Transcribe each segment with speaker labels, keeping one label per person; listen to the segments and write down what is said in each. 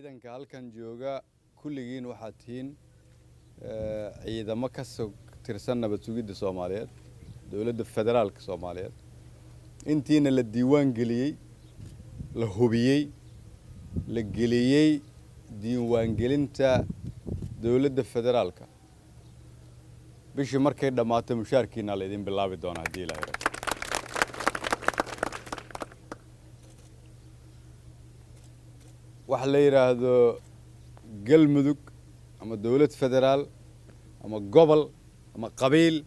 Speaker 1: Ciidanka halkan jooga kulligiin waxaad tihiin ciidamo ka tirsan nabad sugidda Soomaaliyeed, dowladda federaalka Soomaaliyeed. Intiina la diiwaan geliyey, la hubiyey, la geliyey diiwaangelinta dowladda federaalka, bishii markay dhammaato mushaarkiina la idin bilaabi doonaa haddii Ilaahay rabo. Waxa la yidhaahdo Galmudug ama dowlad federaal ama gobol ama qabiil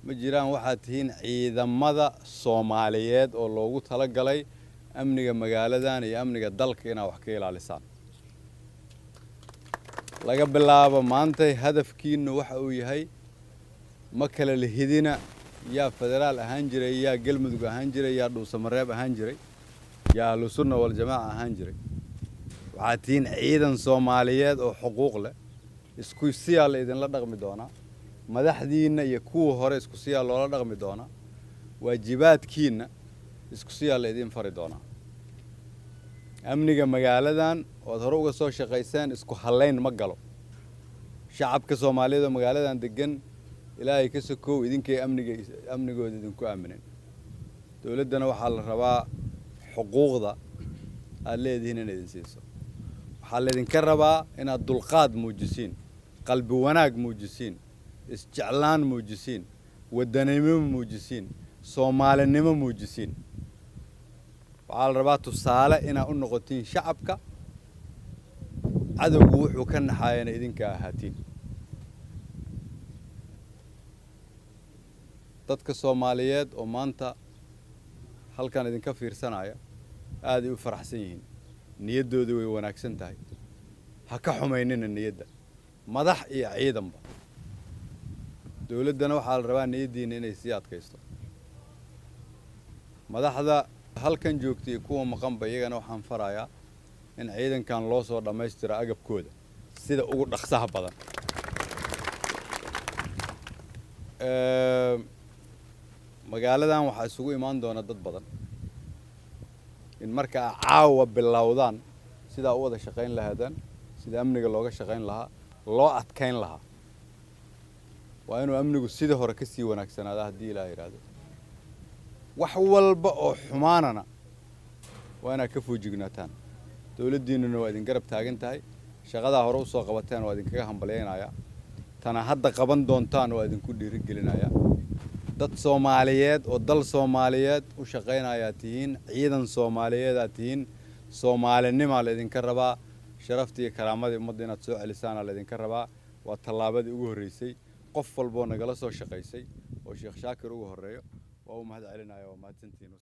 Speaker 1: ma jiraan. Waxaad tihiin ciidamada Soomaaliyeed oo loogu talagalay amniga magaaladan iyo amniga dalka inaad wax ka ilaalisaan. Laga bilaabo maantay hadafkiinu waxa uu yahay ma kala lihidina yaa federaal ahaan jiray, yaa Galmudug ahaan jiray, yaa Dhuusamareeb ahaan jiray, yaa Ahlusunna Waljamaaca ahaan jiray. Waxaad tihiin ciidan Soomaaliyeed oo xuquuq leh. Isku siyaa la idinla dhaqmi doonaa, madaxdiinna iyo kuwa hore isku siyaa loola dhaqmi doonaa, waajibaadkiinna isku siyaa la idin fari doonaa. Amniga magaaladan oad hore uga soo shaqayseen isku hallayn ma galo. Shacabka Soomaaliyeed oo magaaladan degan, Ilaahay ka sokow, idinkay amniga amnigooda idinku aaminen. Dowladdana waxaa la rabaa xuquuqda aad leedihiin inay idin siiso. Waxaa laydinka rabaa inaad dulqaad muujisiin, qalbi wanaag muujisiin, isjeclaan muujisiin, waddanimo muujisiin, Soomaalinimo muujisiin. Waxaa la rabaa tusaale inaad u noqotiin shacabka, cadowgu wuxuu ka naxaayana idinka ahaatiin. Dadka Soomaaliyeed oo maanta halkan idinka fiirsanaya aaday u faraxsan yihiin, niyaddooda way wanaagsan tahay. Ha ka xumaynina niyadda madax iyo ciidanba. Dowladdana waxaa la rabaa niyaddiina inay sii adkaysto. Madaxda halkan joogta iyo kuwa maqanba iyagana waxaan farayaa in ciidankan loo soo dhammaystiro agabkooda sida ugu dhaqsaha badan. Magaaladan waxaa isugu imaan doona dad badan. In marka a caawa bilowdaan sidaa u wada shaqayn lahaadaan, sida amniga looga shaqayn lahaa, loo adkayn lahaa, waa inuu amnigu sidii hore ka sii wanaagsanaada haddii Ilaah yidhaahdo. Wax walba oo xumaanana waa inaad ka foojignaataan. Dowladdiinnuna waa idin garab taagan tahay. Shaqadaa hore usoo qabateen waa idinkaga hambalyaynayaa, tana hadda qaban doontaan waa idinku dhiirigelinayaa. Dad Soomaaliyeed oo dal Soomaaliyeed u shaqaynayaa tihiin, ciidan Soomaaliyeedaa tihiin, Soomaalinimaa laydinka rabaa, sharaftii iyo karaamadii ummadda inaad soo celisaana laydinka rabaa. Waa tallaabadii ugu horreysay. Qof walboo nagala soo shaqaysay oo Sheekh Shaakir ugu horreeyo waa u mahad celinaya. Waa mahadsantihiin.